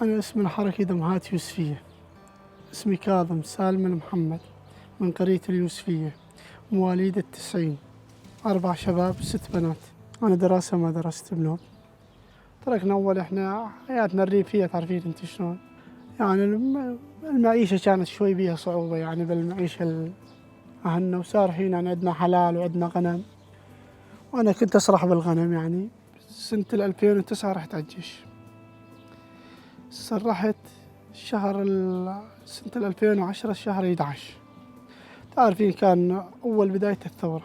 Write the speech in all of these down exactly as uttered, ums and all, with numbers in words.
أنا اسمي الحركي دمهات يوسفية. اسمي كاظم سالم المحمد، من قرية اليوسفية، مواليد التسعين. أربع شباب، ست بنات. أنا دراسة ما درست بنوب. تركنا أول إحنا حياتنا الريفية، تعرفين أنت شلون. يعني الم-، المعيشة كانت شوي بيها صعوبة، يعني بالمعيشة ال-، أهلنا، وصار حين يعني عندنا حلال وعندنا غنم. وأنا كنت أسرح بالغنم يعني. سنة الألفين وتسعة رحت عالجيش. سرحت شهر ال-، سنة الألفين وعشرة، شهر إحدعش. تعرفين، كان أول بداية الثورة.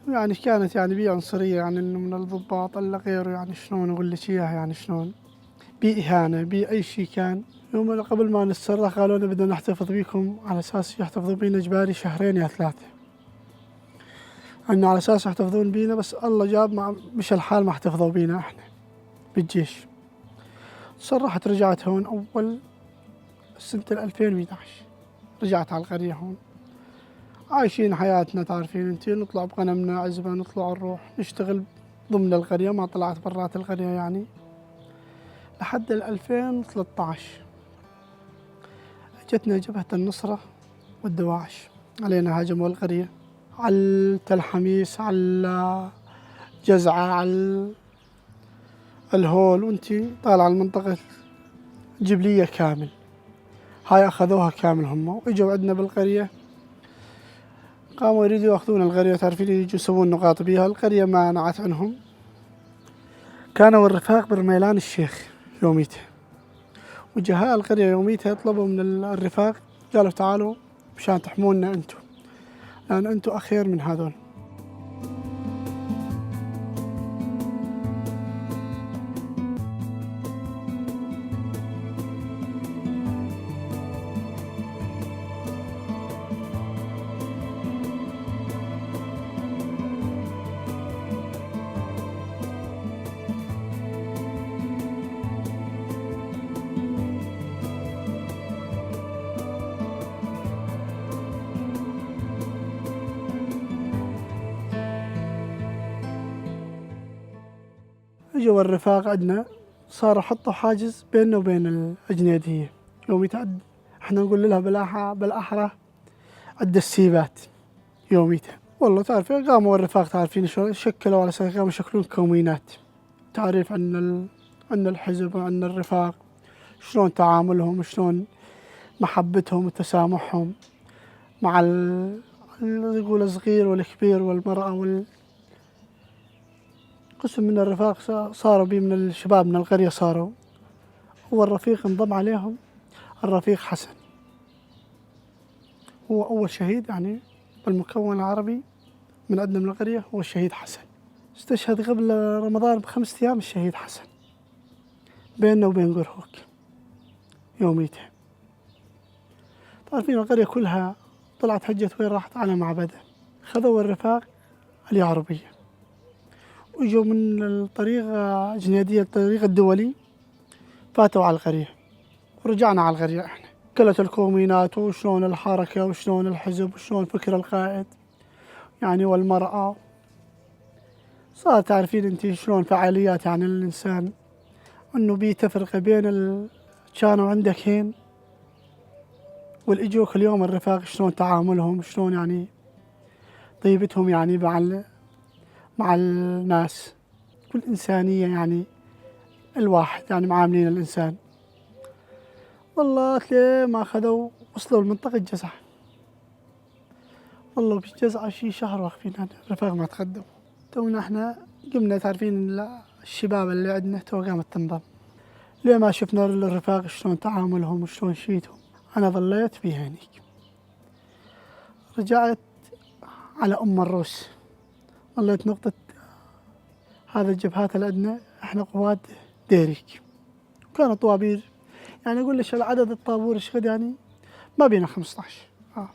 يعني، كانت، يعني، بي عنصرية، يعني، إنه من الضباط إلا غيره، يعني، شلون أقول لك إياها، يعني، شلون؟ بي إهانة، بي أي شي كان. يوم قبل ما نتسرح قالوا لنا: "بدنا نحتفظ بيكم"، على أساس يحتفظوا بينا إجباري شهرين يا ثلاثة. انه على اساس يحتفظون بينا، بس الله جاب، ما مش الحال، ما احتفظوا بينا احنا بالجيش. تسرحت، رجعت هون اول سنة الألفين وإحدعش، رجعت على القرية هون. عايشين حياتنا، تعرفين انتي، نطلع بغنمنا عزبة، نطلع نروح نشتغل ضمن القرية، ما طلعت برات القرية يعني، لحد الألفين وثلاثطعش. اجتنا جبهة النصرة والدواعش، علينا هاجموا القرية، على تل حميس، على جزعة، على الهول، وانتي طالعة المنطقة الجبلية كامل. هاي أخذوها كامل هم، وإجوا عندنا بالقرية، قاموا يريدوا ياخذون القرية، تعرفين، يجوا يسوون نقاط بيها. القرية ما نعت عنهم. كانوا الرفاق برميلان الشيخ يوميتها، وجهاء القرية يوميتها طلبوا من ال-، الرفاق، قالوا: "تعالوا مشان تحمونا انتو، لان انتو اخير من هذول". اجوا الرفاق عندنا، صاروا حطوا حاجز بيننا وبين الجنيدية. يوم يتعد، احنا نقول لها بالأح-، بالأحرى عد السيبات. يوميتها والله تعرفين، قاموا الرفاق، تعرفين شو شكلوا على اساس، قاموا يشكلون كومينات، تعريف عن ال-، عن الحزب وعن الرفاق، شلون تعاملهم، شلون محبتهم وتسامحهم مع ال-، ال-، نقول الصغير والكبير والمرأة وال-، قسم من الرفاق صا-، صاروا بي من الشباب من القرية صاروا. هو الرفيق انضم عليهم الرفيق حسن، هو أول شهيد، يعني، بالمكون العربي من عندنا من القرية هو الشهيد حسن. استشهد قبل رمضان بخمسة أيام الشهيد حسن، بيننا وبين قرهوك يوميتها. تعرفين القرية كلها طلعت، هجت وين راحت؟ على معبده. خذوا الرفاق اليعربية، وإجوا من الطريق جنيدية، الطريق الدولي، فاتوا على القرية، ورجعنا على القرية إحنا. كلت الكومينات، وشلون الحركة، وشلون الحزب، وشلون فكر القائد، يعني، والمرأة. صار تعرفين انتي شلون فعاليات، يعني، الإنسان، إنه بي تفرقة بين ال-، كانوا عندك هين، والإجوك اليوم الرفاق، شلون تعاملهم، شلون، يعني، طيبتهم، يعني، مع ال-، مع الناس. كل إنسانية، يعني، الواحد، يعني، معاملين الإنسان. والله، تلي ما خذوا، وصلوا لمنطقة جزعة. والله، بالجزعة شي شهر واقفين، يعني، الرفاق ما تقدموا. تونا احنا قمنا، تعرفين، ال-، الشباب اللي عندنا تو قامت تنضم. ليه ما شفنا الرفاق شلون تعاملهم وشلون شيتهم؟ أنا ظليت بيها هنيك. رجعت على أم الروس، ظليت نقطة هذا الجبهات اللي عندنا، احنا قوات ديريك. كان طوابير، يعني، أقول لك العدد الطابور شقد، يعني، ما بينا خمستاش. آه.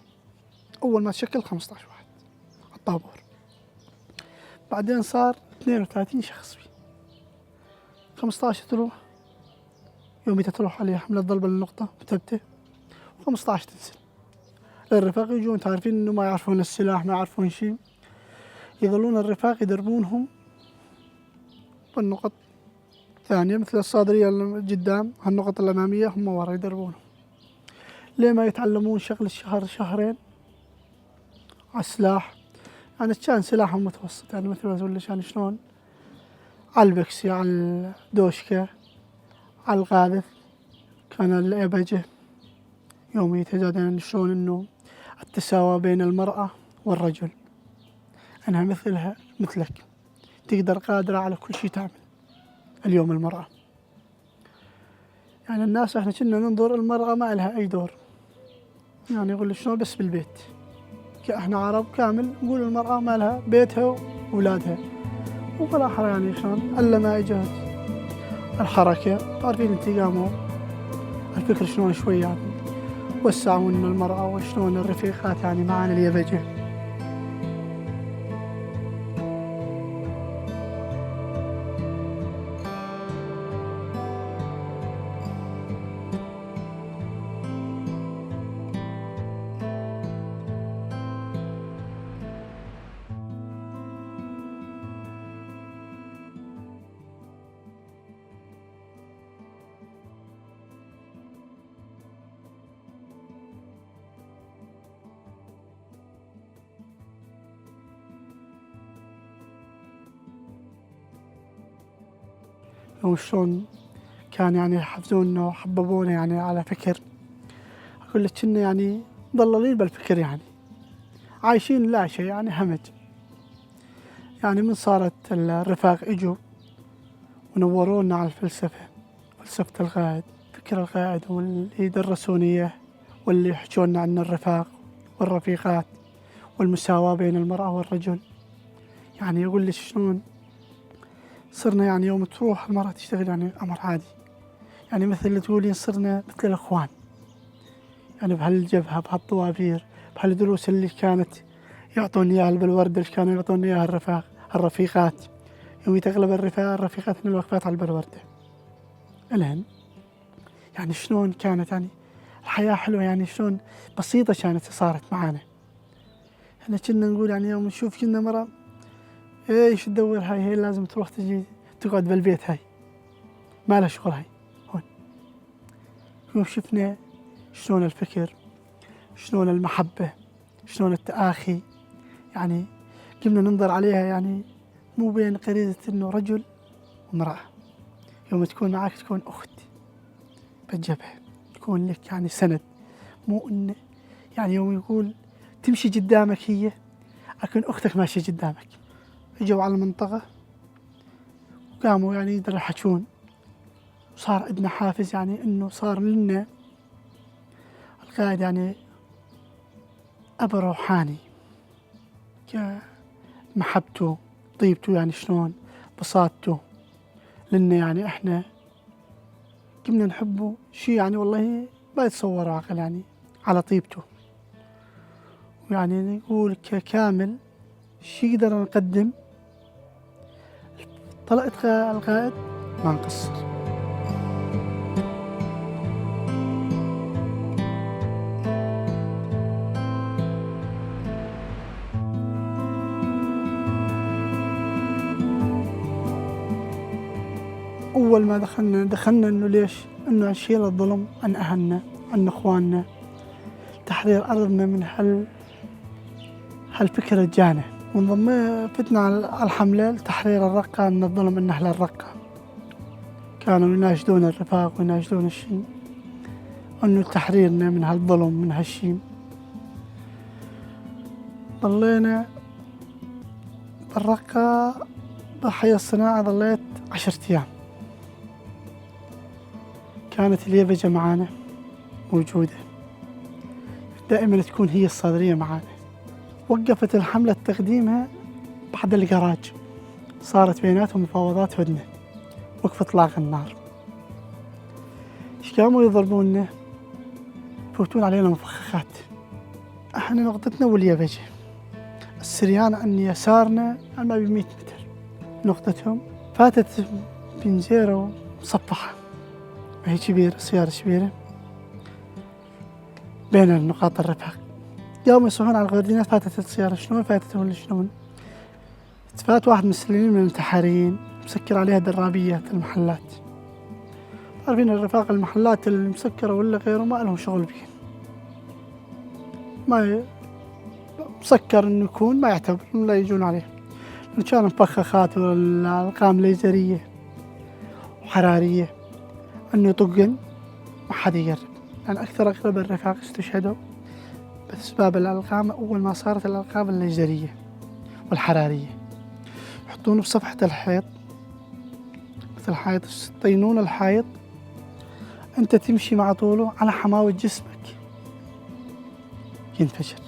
أول ما تشكل خمستاش واحد الطابور، بعدين صار اثنين وثلاثين شخص بي. خمستاش تروح، يوميتها تروح عليها حملة ضرب النقطة مثبتة، وخمستاش تنزل. الرفاق يجون، تعرفين إنه ما يعرفون السلاح، ما يعرفون شي، يظلون الرفاق يدربونهم بالنقط. ثانية، مثل الصادرية اللي قدام، هالنقط الأمامية هم ورا يدربونهم. ليه ما يتعلمون شغل الشهر شهرين ع السلاح؟ يعني كان سلاحهم متوسط، يعني مثل ما تقول لك يعني شلون ع البكسي، ع الدوشكة، ع القاذف، كان الإبجة يوم يتزاد، يعني شلون إنه التساواة بين المرأة والرجل، إنها مثلها مثلك، تقدر قادرة على كل شي تعمل اليوم المرأة. يعني الناس احنا كنا ننظر المرأة ما إلها أي دور، يعني يقول لك شلون بس بالبيت. ك-، احنا عرب كامل نقول المرأة ما لها بيتها وولادها. وبالآخر يعني شلون، إلا ما إجت الحركة، عارفين انت قاموا الفكر شلون شوي يعني وسعوا إنه المرأة وشلون الرفيقات يعني معانا اليبجة. وشلون كان يعني يحفزونا وحببونا يعني على فكر. أقول لك كنا يعني مضللين بالفكر، يعني عايشين لا شيء، يعني همج. يعني من صارت الرفاق إجوا ونورونا على الفلسفة، فلسفة القائد، فكر القائد واللي درسوني إياه، واللي يحجونا عن الرفاق والرفيقات والمساواة بين المرأة والرجل. يعني يقول لك شلون صرنا يعني يوم تروح المرأة تشتغل يعني أمر عادي، يعني مثل اللي تقولين صرنا مثل الإخوان، يعني بهالجبهة، بهالطوابير، بهالدروس اللي كانت يعطون إياها البلوردة، اللي كانوا يعطون إياها الرفاق، الرفيقات. يوم يتغلب الرفا-، الرفيقات من الوقفات على البلوردة. المهم، يعني شلون كانت يعني الحياة حلوة، يعني شلون بسيطة كانت صارت معانا. احنا كنا نقول يعني يوم نشوف كنا مرة، ايش تدور هاي، هي لازم تروح تجي تقعد بالبيت، هاي ما لها شغل هاي. هون يوم شفنا شلون الفكر، شلون المحبة، شلون التآخي، يعني قمنا ننظر عليها يعني مو بين غريزة إنه رجل وامرأة. يوم تكون معاك تكون أخت بالجبهة، تكون لك يعني سند، مو إن يعني يوم يقول تمشي قدامك هي، أكن أختك ماشية قدامك. إجوا على المنطقة وقاموا يعني يقدروا يحجون، وصار عندنا حافز يعني إنه صار لنا القائد يعني أب روحاني، كمحبته، طيبته، يعني شلون، بساطته. لأن يعني إحنا كنا نحبه شي، يعني والله ما يتصور عقل، يعني على طيبته. ويعني نقول ككامل شي يقدر نقدم، طلعت خ-، القائد ما نقصر. أول ما دخلنا، دخلنا إنه ليش؟ إنه نشيل الظلم عن أهلنا، عن إخواننا، تحرير أرضنا من هال-، هالفكرة الجانة. وانضم-، فتنا على الحملة لتحرير الرقة من الظلم من أهل الرقة. كانوا يناشدون الرفاق ويناشدون الشين، إنه تحريرنا من هالظلم، من هالشين. ضلينا بالرقة، بحي الصناعة، ضليت عشرة أيام. كانت اليبجة معانا موجودة، دائمًا تكون هي الصدرية معانا. وقفت الحملة تقديمها بعد القراج، صارت بيناتهم مفاوضات هدنة، وقف إطلاق النار. إيش قاموا يضربونا؟ يفوتون علينا مفخخات. احنا نقطتنا واليبجة، السريان عن يسارنا على ما بمية متر. نقطتهم فاتت بنزيرة ومصفحة، وهي كبيرة، سيارة كبيرة بين النقاط الرفاق. قاموا يصيحون على الغوردينات، فاتت السيارة شلون، فاتت ولا شلون. تفات واحد من السلمين من المتحرين، مسكر عليها درابية المحلات. تعرفين الرفاق، المحلات المسكرة ولا غيره ما لهم شغل بيهن. ما ي-، مسكر إنه يكون ما يعتبر، لا يجون عليه. لأن كان مفخخات والألقام ليزرية وحرارية، إنه يطقن ما حد يقرب. لأن أكثر أغلب الرفاق استشهدوا بأسباب الألقام، أول ما صارت الألقام الليزرية والحرارية. يحطونه بصفحة الحيط، مثل حيط الس-، طينون الحيط، انت تمشي مع طوله على حماوة جسمك ينفجر.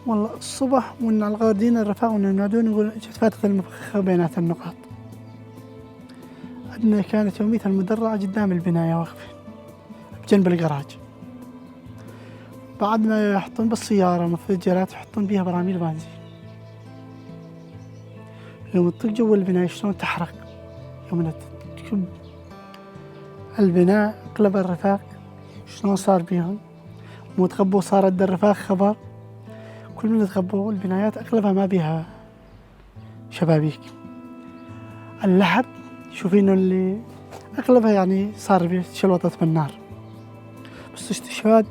والله الصبح وإن على الغاردين الرفاق وإن ينادون يقول: "اجت فاتت المفخخة بينات النقاط". عندنا كانت يوميتها المدرعة قدام البناية واقفة، بجنب الجراج. بعد ما يحطون بالسيارة مفجرات، يحطون بيها براميل بنزين. يوم تطق جوا البناية شلون تحرق، يوم تكب البناء، اقلب الرفاق شلون صار بيهم. مو تخبوا صار عند الرفاق خبر، كل من تخبوا البنايات اغلبها ما بيها شبابيك. اللحد، شوفي انه اللي اغلبها يعني صار بيه شلوطة من نار. بس استشهاد،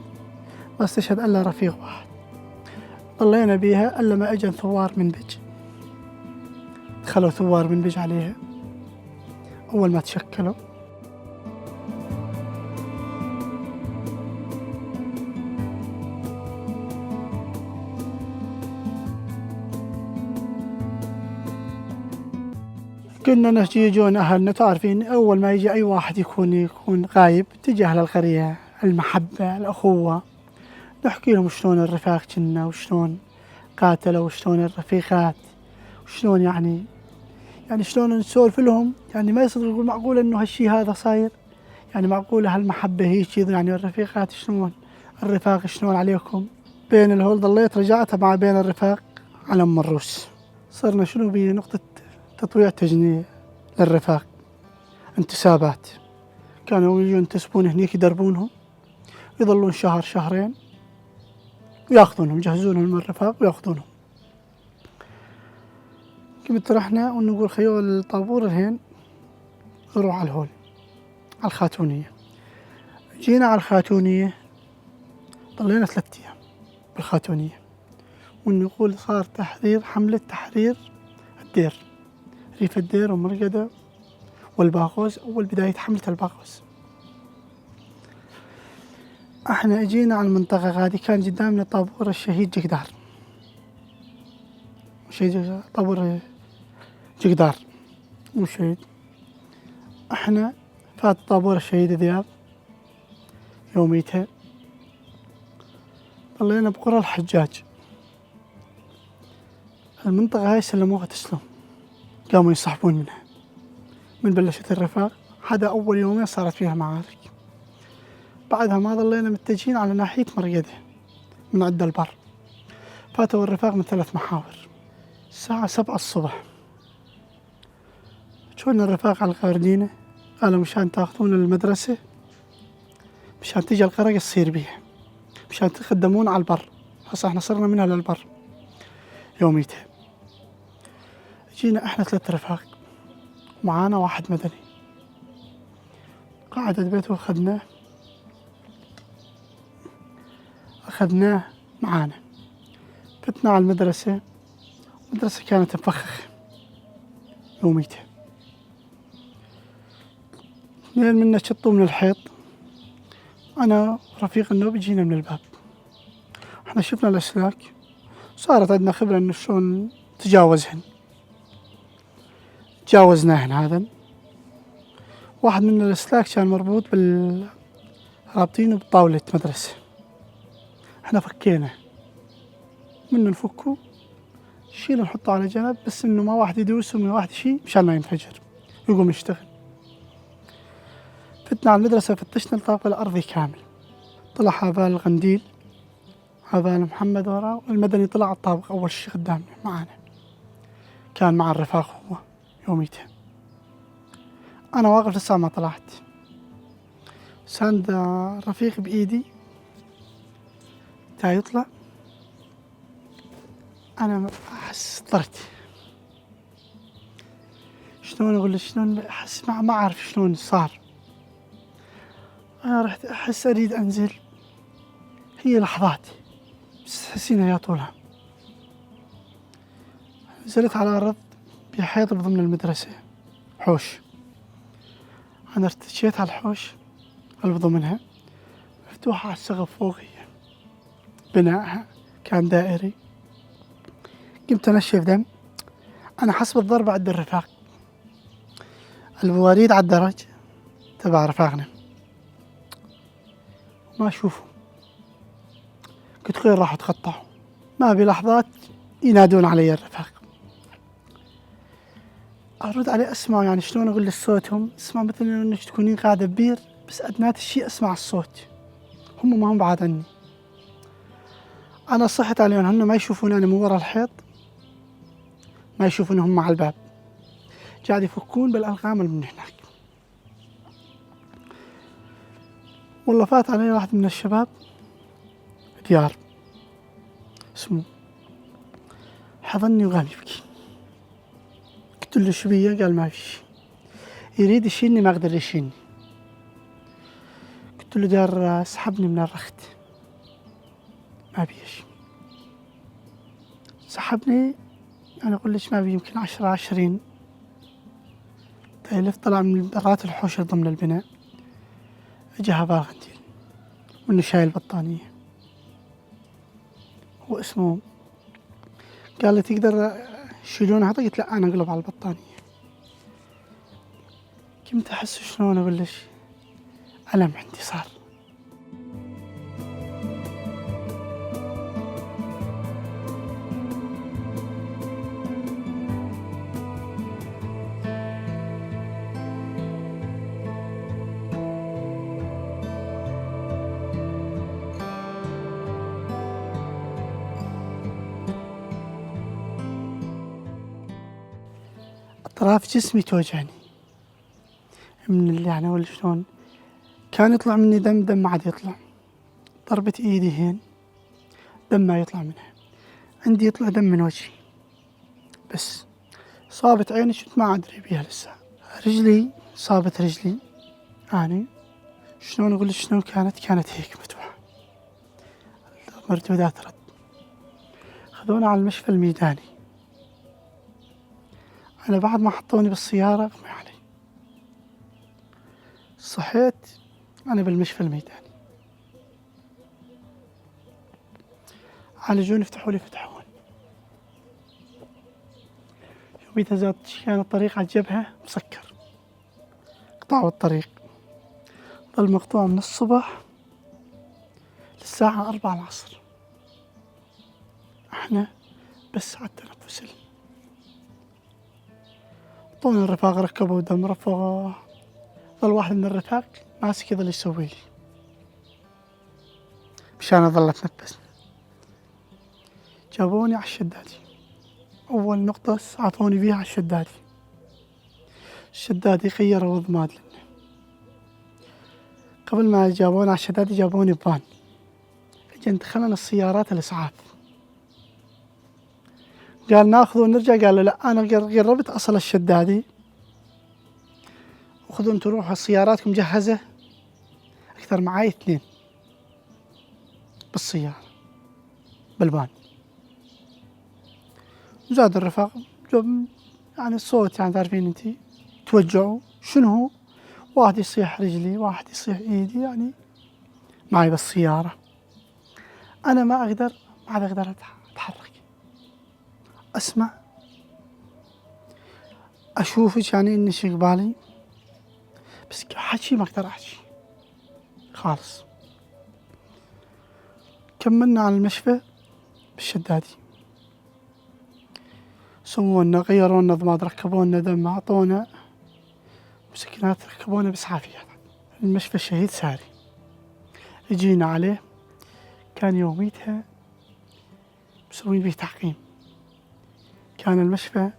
ما استشهد الا رفيق واحد. ضلينا بيها الا ما اجن ثوار من بج، دخلوا ثوار من بج عليها اول ما تشكلوا. كنا نحجي يجون أهلنا، تعرفين أول ما يجي أي واحد يكون، يكون غايب، تجي أهل القرية، المحبة، الأخوة، نحكي لهم شلون الرفاق كنا، وشلون قاتلوا، وشلون الرفيقات، وشلون يعني، يعني شلون نسولف لهم، يعني ما يصدق يقول: "معقولة إنه هالشي هذا صاير؟" يعني معقولة هالمحبة هيجي؟ يعني الرفيقات شلون؟ الرفاق شلون عليكم؟ بين الهول ضليت رجعت مع بين الرفاق على أم الروس. صرنا شنو بيه نقطة تطويع تجنيد للرفاق، انتسابات. كانوا يجوا ينتسبون هنيك يدربونهم، يظلون شهر شهرين وياخذونهم، يجهزونهم من الرفاق وياخذونهم. قمت رحنا ونقول: "خيول الطابور الحين نروح على الهول، على الخاتونية". جينا على الخاتونية، ضلينا ثلاث أيام بالخاتونية، ونقول صار تحرير، حملة تحرير الدير، ريف الدير ومرقدة والباغوز، أول بداية حملة الباغوز. احنا اجينا على المنطقة هذه، كان قدامنا طابور الشهيد جقدار، شهيد جقدار، طابور جقدار، مو شهيد. احنا فات طابور الشهيد ذياب يوميتها، ضلينا بقرى الحجاج. المنطقة هاي سلموها تسلم، قاموا ينسحبون منها. من بلشت الرفاق حدا أول يومين صارت فيها معارك. بعدها ما ضلينا متجهين على ناحية مرقدة من عند البر. فاتوا الرفاق من ثلاث محاور. الساعة سبعة الصبح جونا الرفاق على القاردينة، قالوا: "مشان تاخذونا للمدرسة، مشان تجي القرية تصير بيها، مشان تخدمون على البر". هسه احنا صرنا منها للبر يوميتها. جينا احنا ثلاث رفاق، معانا واحد مدني. قعدت بيته وخدناه، أخذناه معانا. فتنا على المدرسة، المدرسة كانت مفخخة يوميتها. اثنين منا شطوا من الحيط، أنا ورفيق النوب جينا من الباب. احنا شفنا الأسلاك، صارت عندنا خبرة إنه شلون نتجاوزهن. تجاوزناهن هذا. واحد من الأسلاك كان مربوط بال-، رابطينه بطاولة مدرسة. احنا فكينه منه، نفكه، نشيله نحطه على جنب، بس إنه ما واحد يدوسه، ما واحد شي، مشان ما ينفجر، يقوم يشتغل. فتنا على المدرسة، فتشنا الطابق الأرضي كامل. طلع هذا القنديل، هذا محمد وراه، والمدني طلع على الطابق أول شي قدامنا معانا. كان مع الرفاق هو يوميته. أنا واقف لسه ما طلعت. ساند رفيق بإيدي. تا يطلع. أنا أحس طرت. شنو شلون أقول لك، شلون أحس، ما، ما أعرف شلون صار. أنا رحت أحس أريد أنزل، هي لحظات، بس تحسينها يا طولها. نزلت على الأرض بحيط بضمن المدرسة، حوش. أنا ارتشيت على الحوش اللي بضمنها، مفتوحة على السقف فوقي، بنائها كان دائري. قمت أنشف دم. أنا حسب الضربة عند الرفاق، البواريد على الدرج تبع رفاقنا، ما أشوفهم. قلت: "خير، راح أتخطى." ما بلحظات ينادون علي الرفاق. أرد عليه أسمع، يعني، شلون أقول لصوتهم؟ أسمع مثل إنك تكونين قاعدة ببير، بس أدنات الشي أسمع الصوت. هم ما هم بعاد عني. أنا صحت عليهم، هن ما يشوفون، أنا من ورا الحيط، ما يشوفون هم على الباب. قاعد يفكون بالألغام اللي من هناك. والله فات علي واحد من الشباب، ديار اسمه، حضني وقام يبكي. قلت له: "شو بيه؟" قال: "ما في شي." يريد يشيلني، ما قدر يشيلني. قلت له: "ديار، اسحبني من الرخت." ما بيش. سحبني، أنا أقول لك ما بي يمكن عشرة، عشرين. تألف طلع من برات الحوش ضمن البناء. إجا هبال غنديل. وإنه شايل بطانية. هو اسمه، قال لي: "تقدر تشيلونها؟" قلت: "لا، أنا أقلب على البطانية." كنت أحس شلون أقول لك، ألم عندي صار. أطراف جسمي توجعني. من اللي يعني، ولا شلون؟ كان يطلع مني دم، دم ما عاد يطلع. ضربة ايدي هين، دم ما يطلع منها. عندي يطلع دم من وجهي. بس صابت عيني، شفت ما ادري بيها لسه. رجلي، صابت رجلي. اني شلون اقول، شلون كانت؟ كانت هيك مفتوحة. مردودات رد. خذونا على المشفى الميداني. انا بعد ما حطوني بالسيارة اغمي علي. صحيت أنا بالمشفى الميداني. عالجوني، فتحوا لي فتحون. يوميتها زاد كان الطريق على الجبهة مسكر، قطعوا الطريق، ظل مقطوع من الصبح للساعة أربعة العصر. احنا بس على التنفس. طول الرفاق ركبوا دم، رفعوا. ظل واحد من الرفاق ماسك، يظل يسوي لي مشان أظل أتنفس. جابوني على الشدادي. أول نقطة سعفوني بيها على الشدادي. الشدادي غيروا ضماد لنا. قبل ما جابوني على الشدادي، جابوني بفان. اجن دخلنا السيارات الإسعاف. قال: "ناخذ ونرجع." قال له: "لا، أنا قر-، قربت أصل الشدادي، وخذوا انتوا روحوا، سياراتكم جهزة." أكثر معاي اثنين بالسيارة، بالفان. زاد الرفاق، جو-، يعني الصوت، يعني تعرفين انتي، توجعوا. شنو هو؟ واحد يصيح رجلي، واحد يصيح ايدي، يعني معي بالسيارة. أنا ما أقدر، ما عاد أقدر أتح-، أتحرك. أسمع، أشوفك، يعني إني شي قبالي، بس حكي ما أقدر أحكي خالص. كملنا على المشفى بالشدادي. سوونا، غيرونا ضماد، ركبونا دم، عطونا مسكنات، ركبونا بإسعافيات المشفى الشهيد ساري. جينا عليه، كان يوميتها مسوين بيه تعقيم. كان المشفى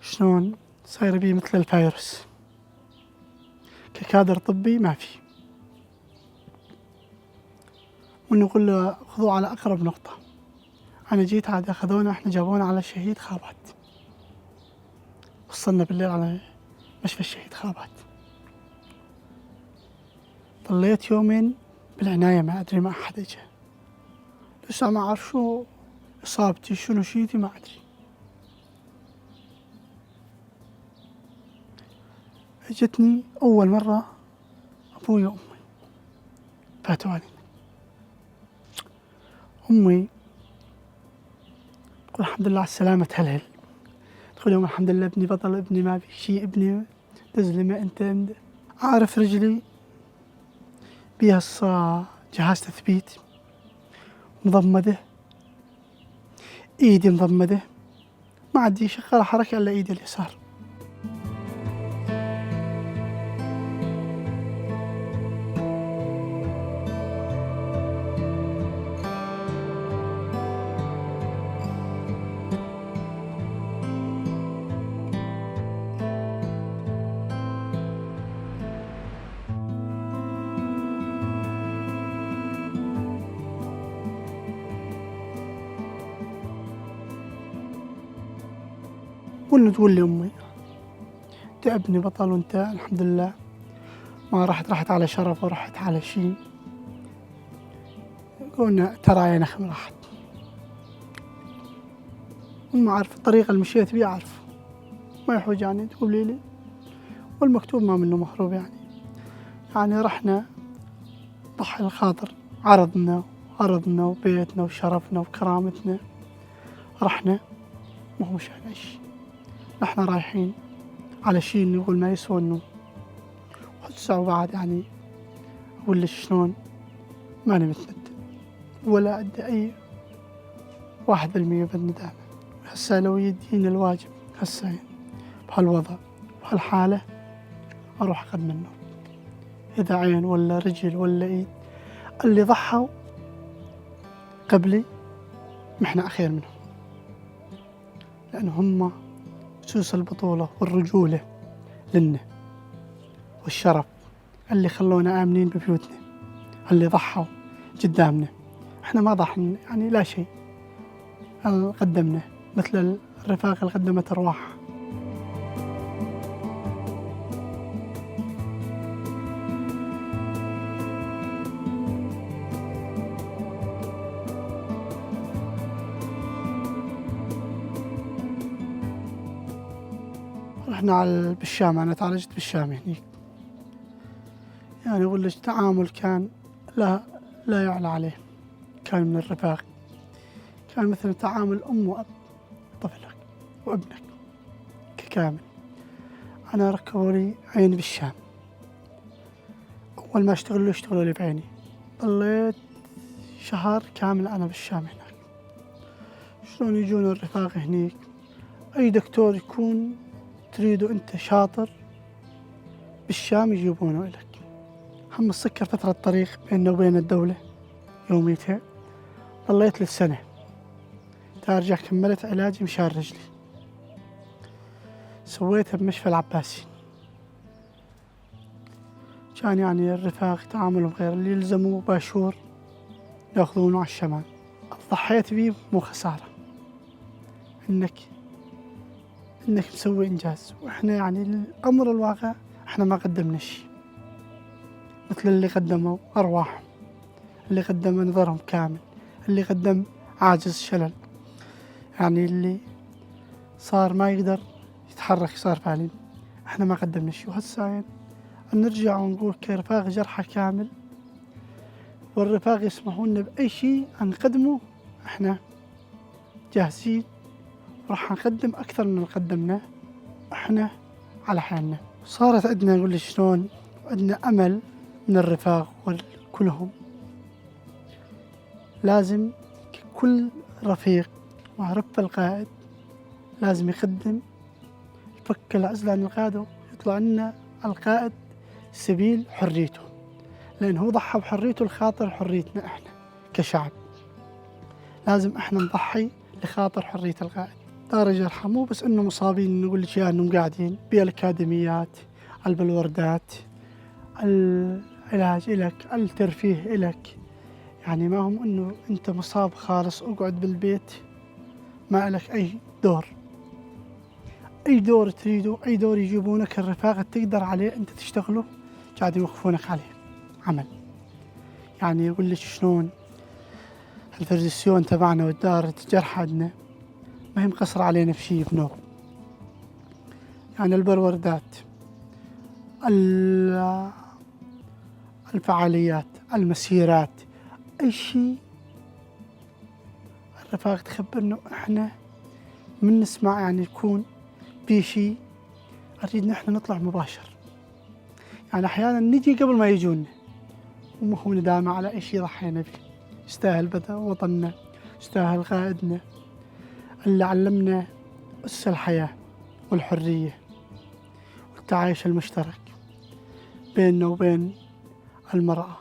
شلون صاير بيه مثل الفيروس، ككادر طبي ما في. ونقول له: "خذوه على أقرب نقطة." أنا جيت عاد أخذونا، إحنا جابونا على شهيد خابات. وصلنا بالليل على مشفى الشهيد خابات. ضليت يومين بالعناية، ما أدري، ما أحد إجا. لسه ما أعرف شو إصابتي، شنو شيتي، ما أدري. إجتني أول مرة أبوي وأمي فاتوا علينا. أمي تقول: "الحمد لله على السلامة، تهلهل." تقول: "يوم الحمد لله، ابني بطل، ابني ما بي شي، ابني دز لي، ما انت، انت." عارف، رجلي بيها الصا-، جهاز تثبيت مضمده، ايدي مضمده، ما عندي شغالة حركة إلا إيدي اليسار. وانه تقول لي امي: "انت ابني بطل، وانت الحمد لله ما رحت، رحت على شرف ورحت على شي." قلنا: "ترى يا نخم راحت." هم عارف الطريقة اللي مشيت بيها، عارف، ما يحوج يعني تقولي لي، والمكتوب ما منه مهروب يعني. يعني رحنا ضحي الخاطر، عرضنا، عرضنا وبيتنا وشرفنا وكرامتنا، رحنا، ما هو مشان شي. رحنا رايحين على شي نقول ما يسوى النوم. هسه وبعد يعني، اقول لك شلون، ماني متندم ولا عندي اي واحد بالمية بالندامة. هسه لو يديني الواجب هسه بهالوضع وهالحالة، اروح اقدم منه، اذا عين ولا رجل ولا ايد، اللي ضحوا قبلي محنا اخير منهم. لأن هم سوس البطولة والرجولة لنا، والشرف اللي خلونا آمنين ببيوتنا، اللي ضحوا قدامنا. احنا ما ضحنا، يعني، لا شيء. قدمنا مثل الرفاق اللي قدمت أرواح. رحنا على ال-، بالشام، أنا تعالجت بالشام هنيك. يعني، أقول لك، تعامل كان لا، لا يعلى عليه، كان من الرفاق، كان مثل تعامل أم وأب، طفلك وابنك ككامل. أنا ركبوا لي عين بالشام، أول ما اشتغلوا له، اشتغلوا لي بعيني. ضليت شهر كامل أنا بالشام هناك. شلون يجون الرفاق هنيك؟ أي دكتور يكون تريده أنت شاطر بالشام يجيبونه إلك. هم مسكر فترة طريق بيننا وبين الدولة يوميتها. ضليت للسنة، تارجع كملت علاجي مشان رجلي. سويتها بمشفى العباسي. كان يعني الرفاق تعاملهم غير، اللي يلزموا باشور ياخذونه على الشمال. ضحيت بيه مو خسارة، انك، انك مسوي انجاز. واحنا يعني الامر الواقع احنا ما قدمنا شي، مثل اللي قدموا ارواحهم، اللي قدم نظرهم كامل، اللي قدم عاجز شلل، يعني اللي صار ما يقدر يتحرك، صار فالين. احنا ما قدمنا شي، وهسه يعني نرجع ونقول كرفاق جرحى كامل، والرفاق يسمحوا لنا بأي شي نقدمه، احنا جاهزين، راح نقدم أكثر من اللي قدمناه احنا على حالنا. صارت عندنا، نقول لك شلون، عندنا أمل من الرفاق وكلهم. لازم كل رفيق مع رب القائد لازم يقدم، يفك العزلة عن القائد ويطلع لنا القائد سبيل حريته، لأن هو ضحى بحريته لخاطر حريتنا إحنا كشعب. لازم إحنا نضحي لخاطر حرية القائد. دار جرحى مو بس إنه مصابين نقول لك إنهم قاعدين بالأكاديميات، البلوردات، العلاج إلك، الترفيه إلك. يعني ما هم إنه أنت مصاب خالص اقعد بالبيت، ما إلك أي دور. أي دور تريدو، أي دور يجيبونك، الرفاقة تقدر عليه أنت تشتغله، قاعد يوقفونك عليه عمل. يعني، يقول لك شلون الفردسيون تبعنا والدار الجرحى عندنا ما هي مقصرة علينا بشي بنوب. يعني، البروردات، ال-، الفعاليات، المسيرات، أي شي الرفاق تخبرنا، وإحنا من نسمع، يعني، يكون بي شي، نريد نحن نطلع مباشر. يعني، أحيانًا نجي قبل ما يجونا، وما هو ندامة على أي شي ضحينا بيه. يستاهل بدا وطننا، يستاهل قائدنا اللي علمنا أس الحياة والحرية والتعايش المشترك بيننا وبين المرأة